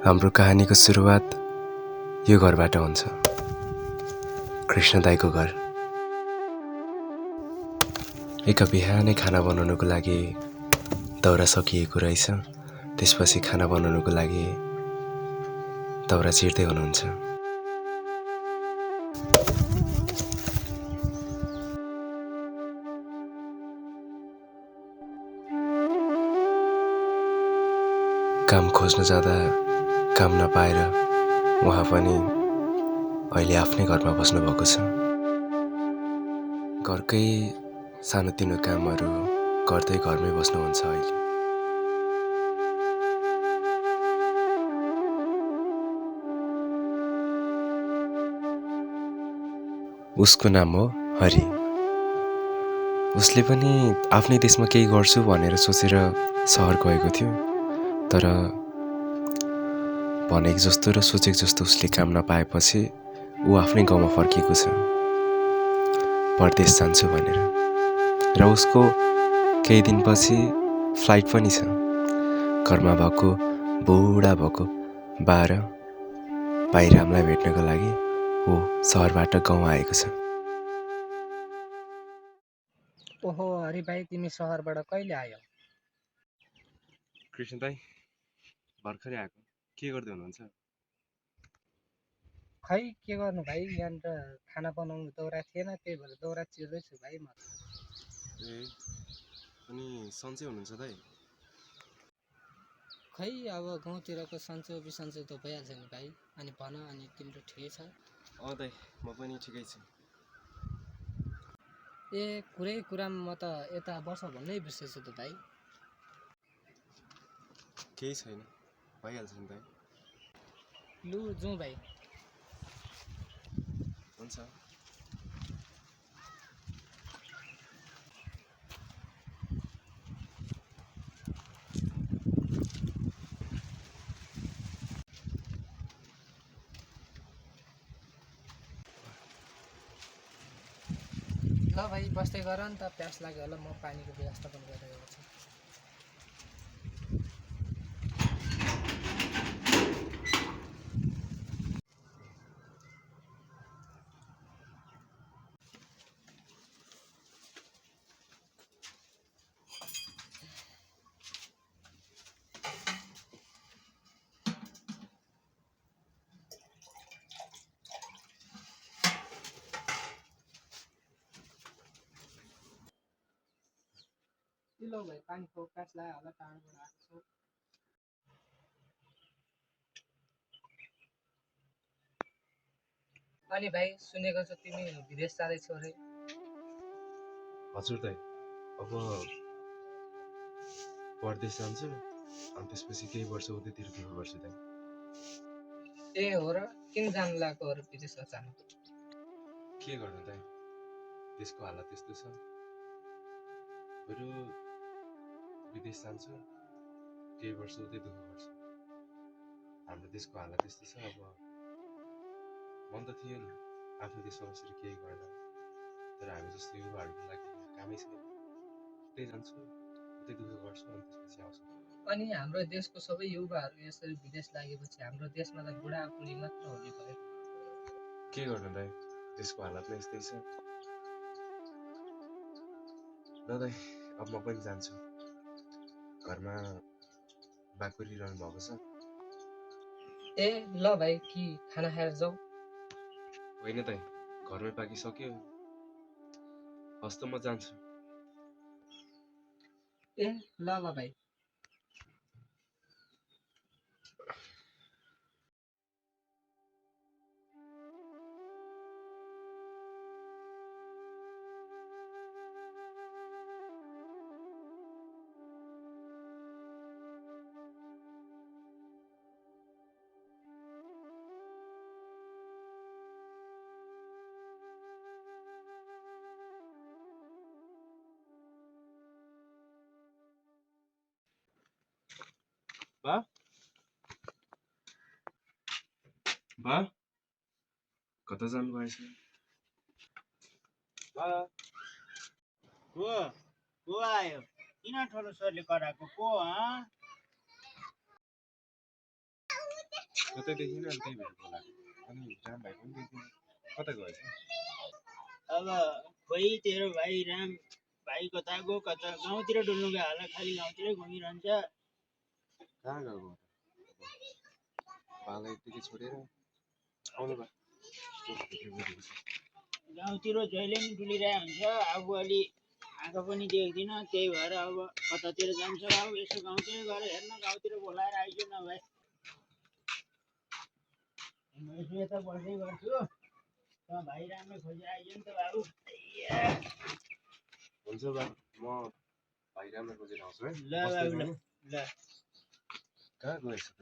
हाम्रो कहानीको सुरुवात यो घरबाट हुन्छ। कृष्ण दाइको घर। एक बिहानै खाना बनाउनुको लागि दाउरा सकिएको रहेछ। त्यसपछि खाना बनाउनुको लागि दाउरा चिर्दै हुनुहुन्छ। काम खोज्न जाँदा काम नपाएर उहाँ पनि अहिले आफ्नै घरमा बस्नु भएको छ। घरकै सानोतिनो कामहरू गर्दै घरमै बस्नुहुन्छ अहिले। उसको नाम हो हरि। उसले पनि आफ्नै देशमा केही गर्छु भनेर सोचेर सहर गएको थियो। तर भनेको जस्तो र सोचेको जस्तो उसले काम नपाएपछि ऊ आफ्नै गाउँमा फर्किएको छ, परदेश जान्छु भनेर। र उसको केही दिनपछि फ्लाइट पनि छ। घरमा भएको बुढा भएको बा र भाइ रामलाई भेट्नको लागि ऊ सहरबाट गाउँ आएको छ। ओहो हरि भाइ, तिमी सहरबाट कहिले आयो? कृष्ण दाइ भर्खरै आएको। के गर्दै हुनुहुन्छ? खै के गर्नु भाइ, यहाँनिर खाना बनाउनु दाउरा थिएन, त्यही भएर दाउरा चिर्दैछु भाइ म। ए अनि सन्चै हुनुहुन्छ दाइ? खै अब गाउँतिरको सन्चो बिसन्चो त भइहाल्छ नि भाइ। अनि भन, अनि तिम्रो ठिकै छ? दाइ म पनि ठिकै छु। ए कुरामा म त यता वर्ष भन्नै बिर्सेछु त भाइ। केही छैन, भइहाल्छ नि दाइ। लु जाउँ भाइ। हुन्छ। ल भाइ बस्दै गर नि त, प्यास लाग्यो होला, म पानीको व्यवस्था पनि गरिरहेको छु। ल भाइ, पानीको प्यास लाग्यो होला, टाढोबाट आएको छु। अनि भाइ सुनेको छु तिमी विदेश जाँदैछौ अरे? हजुर दाइ, अब परदेश जान्छु अनि त्यसपछि केही वर्ष उतैतिर बिहे गर्छु दाइ। ए हो र? किन जानु लाग्यो अरू विदेश जानु? के गर्नु दाइ, देशको हालत त्यस्तो छ। बरु विदेश जान्छु, केही वर्ष उतै दुःख गर्छु। हाम्रो देशको हालत त्यस्तो छ। अब मन त थियो नि आफ्नो देशमा बसेर केही गर्न, तर हामी जस्तो युवाहरूको लागि कामै छैन। उतै जान्छु, उतै दुःख गर्छु अनि त्यसपछि आउँछु। अनि हाम्रो देशको सबै युवाहरू यसरी विदेश लागेपछि हाम्रो देशमा त बुढाबुढी मात्र हुने भयो। के गर्नु दाइ, देशको हालत नै यस्तै छ। ल दाइ, अब म पनि जान्छु। घरमा बा कुरिरहनु भएको छ। ए ल भाइ, कि खाना खाएर जाऊ? होइन दाइ, घरमै पाकिसक्यो। हस् त म जान्छु। ए ल ल भाइ। बा कता जानु भएछ? को आयो? किन ठुलो स्वरले कराएको? को? कतै देखिनँ अनि त्यही भएर बोलाएको अनि राम भाइ पनि देखिनँ कता गएछ अब खोइ तेरो भाइ राम भाइ कता गयो कता गाउँतिर डुल्नु गयो होला खालि गाउँतिरै घुमिरहन्छ कहाँ गएको बाला यत्तिकै छोडेर आउनु बा गाउँतिर जहिले नि डुलिरहेको हुन्छ अब अलि आँखा पनि देख्दिनँ त्यही भएर अब कतातिर जान्छ अब यसो गाउँतिर गएर हेर्न गाउँतिर बोलाएर आइज न भाइ यसो यता बस्दै गर्छु भाइ राम्रो खोजेर आइज नि त बाबु हुन्छ बा म भाइ राम्रो खोजेर आउँछु है ल बाबु ल कहाँ गएछ त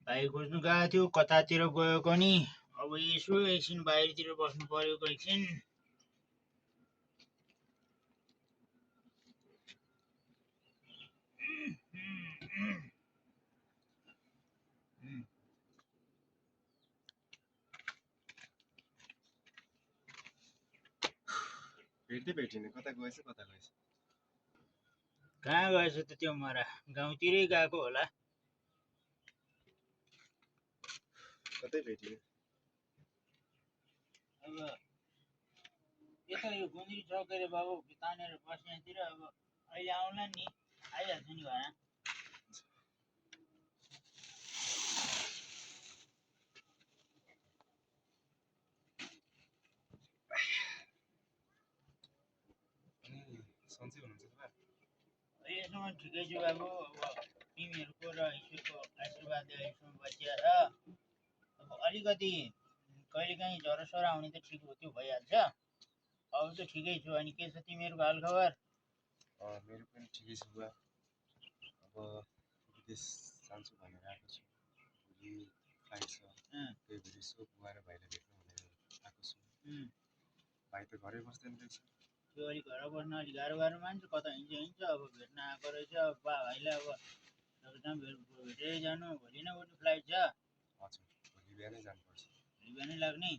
भाइ खोज्नु गएको थियो कतातिर गएको नि अब यसो एकछिन बाहिरतिर बस्नु परेको एकछिन भेटिने कता गएछ कहाँ गएछ त त्यो मरा गाउँतिरै गएको होला कतै भेटिने अब यता यो गुन्द्री चौकेर बाबु तानेर बस्नेतिर अब अहिले आउला नि आइहाल्छ नि घरमा सन्चै हुनुहुन्छ बा यसमा ठिकै छु बाबु अब तिमीहरूको र ईश्वरको आशीर्वादले अहिलेसम्म बचिया छ अब अलिकति कहिलेकाहीँ ज्वरो आउने त ठिक हो त्यो भइहाल्छ अब त ठिकै छु अनि के छ तिमीहरूको हालखबर मेरो पनि ठिकै छु बा अब विदेश जान्छु भनेर आएको छु भोलि फ्लाइट छ त्यही भएर यसो बुवा र भाइलाई भेट्नु भनेर आएको छु भाइ त घरै बस्दैन रहेछ त्यो अलिक घर बस्न अलिक गाह्रो मान्छ कता हिँड्छ अब भेट्न आएको रहेछ बा भाइलाई अब भेटेरै जानु भोलि नै उठ्ने फ्लाइट छ हजुर भोलि बिहानै जानुपर्छ भोलि बिहानै लाग्ने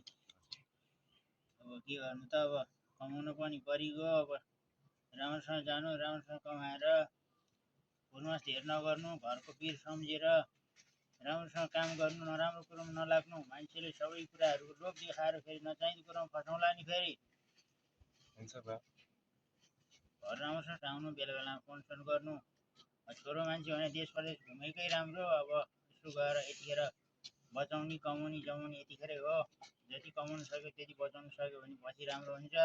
अब के गर्नु त अब कमाउनु पनि परिगयो अब राम्रोसँग जानु राम्रोसँग कमाएर फुलमास धेर नगर्नु घरको पिर सम्झेर राम्रोसँग काम गर्नु नराम्रो कुरोमा नलाग्नु मान्छेले सबै कुराहरू लोभ देखाएर फेरि नचाहिँदो कुरोमा फसाउला नि फेरि हुन्छ बा घर राम्रोसँग आउनु बेला बेलामा फोन सोन गर्नु छोरो मान्छे भने देश प्रदेश घुमेकै राम्रो अब यसो गएर यतिखेर बचाउने कमाउने जमाउने यतिखेरै हो जति कमाउनु सक्यो त्यति बचाउनु सक्यो भने पछि राम्रो हुन्छ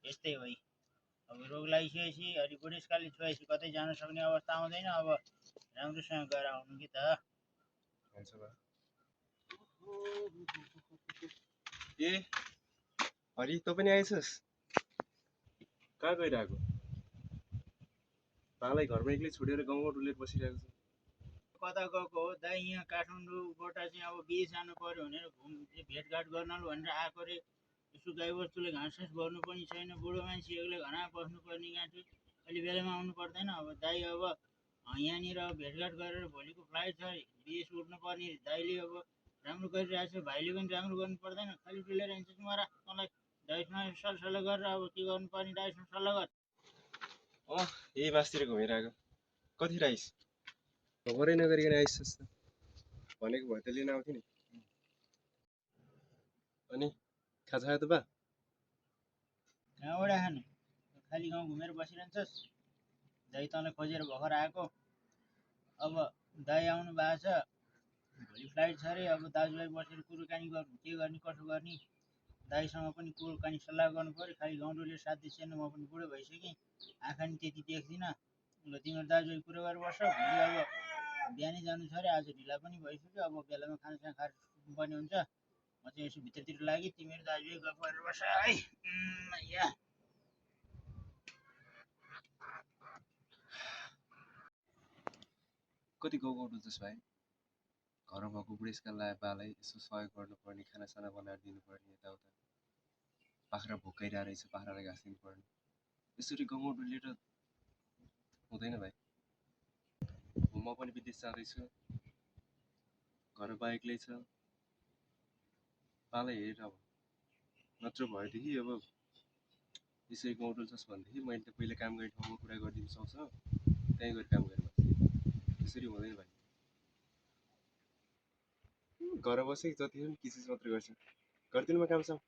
यस्तै हो अब रोग लागिसकेपछि अलि बुढेसकालले छोएपछि कतै जान सक्ने अवस्था आउँदैन अब राम्रोसँग गएर आउनु कि त हुन्छ बा ए हरि तँ पनि आइछस् कहाँ गइरहेको बालाई घरमा एक्लै छोडेर गाउँमा डुलेर बसिरहेको छ कता गएको हो दाइ यहाँ काठमाडौँबाट चाहिँ अब विदेश जानु पर्यो भनेर भेटघाट गर्नलाई भनेर आएको रे यसो गाईबस्तुले घाँस सास भर्नु पनि छैन बुढो मान्छे एक्लै घरमा बस्नुपर्ने गाँठी अहिले बेलामा आउनु पर्दैन अब दाइ अब यहाँनिर भेटघाट गरेर भोलिको फ्लाइट छ विदेश उठ्नु पर्ने दाइले अब राम्रो गरिरहेको छ भाइले पनि राम्रो गर्नु पर्दैन खालि डुलेर हिँड्छ तिमीहरू तँलाई दाइसँग सरसल्लाह गरेर अब के गर्नुपर्ने दाइसँग सल्लाह गर यही मासतिर घुमेर आएको कति आइस खबरै नगरिकन आइस जस्तो भनेको भए त लिन आउँथ्यो नि अनि खाजा त बा कहाँबाट खाने खालि गाउँ घुमेर बसिरहन्छस् दाइ तँलाई खोजेर भर्खर आएको अब दाइ आउनु भएको छ भोलि फ्लाइट छ अरे अब दाजुभाइ बसेर कुरोकानी गर्नु के गर्ने कसो गर्ने दाइसँग पनि कुरोकानी सल्लाह गर्नु पऱ्यो खालि गाउँ डुलेर साथी छैन म पनि बुढो भइसकेँ आँखा नि त्यति देख्दिनँ ल तिमीहरू दाजुभाइ कुरो गरेर बस्छ भोलि अब बिहानै जानु छ अरे आज ढिला पनि भइसक्यो अब बेलामा खानासाना खाएर सुत्नुपर्ने हुन्छ म चाहिँ यसो भित्रतिर लागेँ तिमीहरू दाजुभाइ गफ गरेर बस्छ है या कति गाउँ डुल्छस् भाइ घरमा भएको बुढेसकाललाई बालाई यसो सहयोग गर्नुपर्ने खानासाना बनाएर दिनुपर्ने यताउता बाख्रा भोकाइरहेको रहेछ बाख्रालाई घाँस दिनुपर्ने यसरी गाउँमा डुलेर हुँदैन भाइ म पनि विदेश जाँदैछु घर बाइकले छ बालाई हेरेर अब नत्र भएदेखि अब यसरी गाउँडोल्छस् भनेदेखि मैले त पहिले काम गर्ने ठाउँमा कुरा गरिदिनु सक्छ त्यहीँ गएर काम गरेर त्यसरी हुँदैन भाइ घर बसेको जति पनि किसिस मात्र गर्छ गर्दिनु म काम सब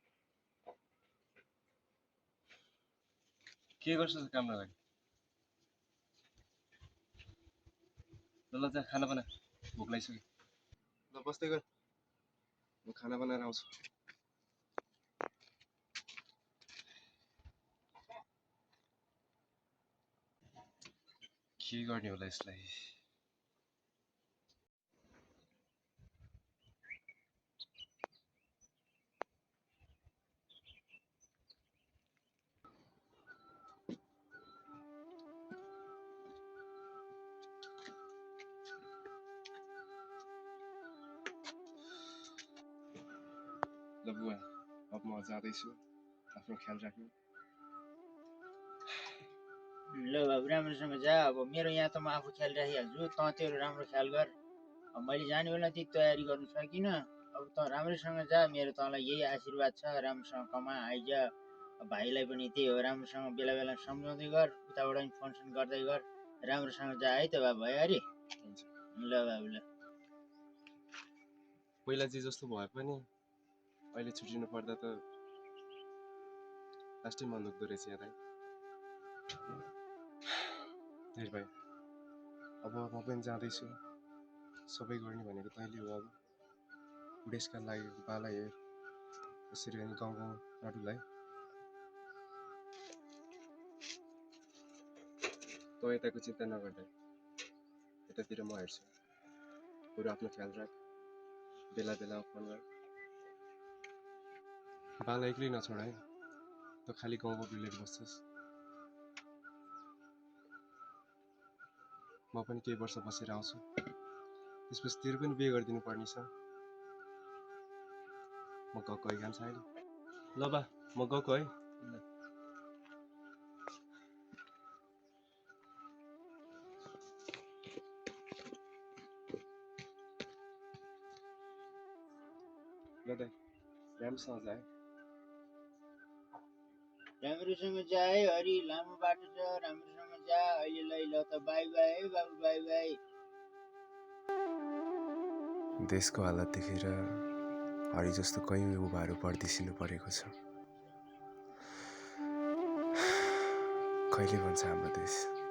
के गर्छ काम नगरी ल जा खाना बना भोक लागिसक्यो ल बस्दै गर म खाना बनाएर आउँछु के गर्ने होला यसलाई ल बुवा अब म जाँदैछु आफ्नो ख्याल राख्नु ल बाबु राम्रोसँग जा अब मेरो यहाँ त म आफू ख्याल राखिहाल्छु त तेरो राम्रो ख्याल गर अब मैले जाने बेला त्यति तयारी गर्नु सकिनँ अब त राम्रोसँग जा मेरो तँलाई यही आशीर्वाद छ राम्रोसँग कमा आइज भाइलाई पनि त्यही हो राम्रोसँग बेला बेला सम्झाउँदै गर उताबाट पनि फोन सोन गर्दै गर राम्रोसँग जा है त बाबु है अरे हुन्छ ल बाबु ल पहिला जे जस्तो भए पनि अहिले छुट्टिनु पर्दा त लास्टै मन दुख्दो रहेछ यहाँ हेर भाइ अब म पनि जाँदैछु सबै गर्ने भनेको तैँले हो अब बुढेसकाल लागेको बालाई हेर यसरी अनि गाउँ गाउँ नडुलाइ तँ यताको चिन्ता नगर्दा यतातिर म हेर्छु बरु आफ्नो ख्याल राख बेला बेला फोन गर बाला एक्लै नछोड है त खालि गाउँको बिलेर बस्छस् म पनि केही वर्ष बसेर आउँछु त्यसपछि तेरो पनि बिहे गरिदिनु पर्ने छ म गएको है काम छ अहिले ल बा म गएको है ल दाइ राम्रोसँग जा है राम्रोसँग जा है हरि लामो बाटो छ राम्रोसँग जा अहिले ल त बाई बाई है बाबु बाई बाई देशको हालत देखेर हरि जस्तो कयौँ युवाहरू परदेशिनु परेको छ कहिले भन्छ हाम्रो देश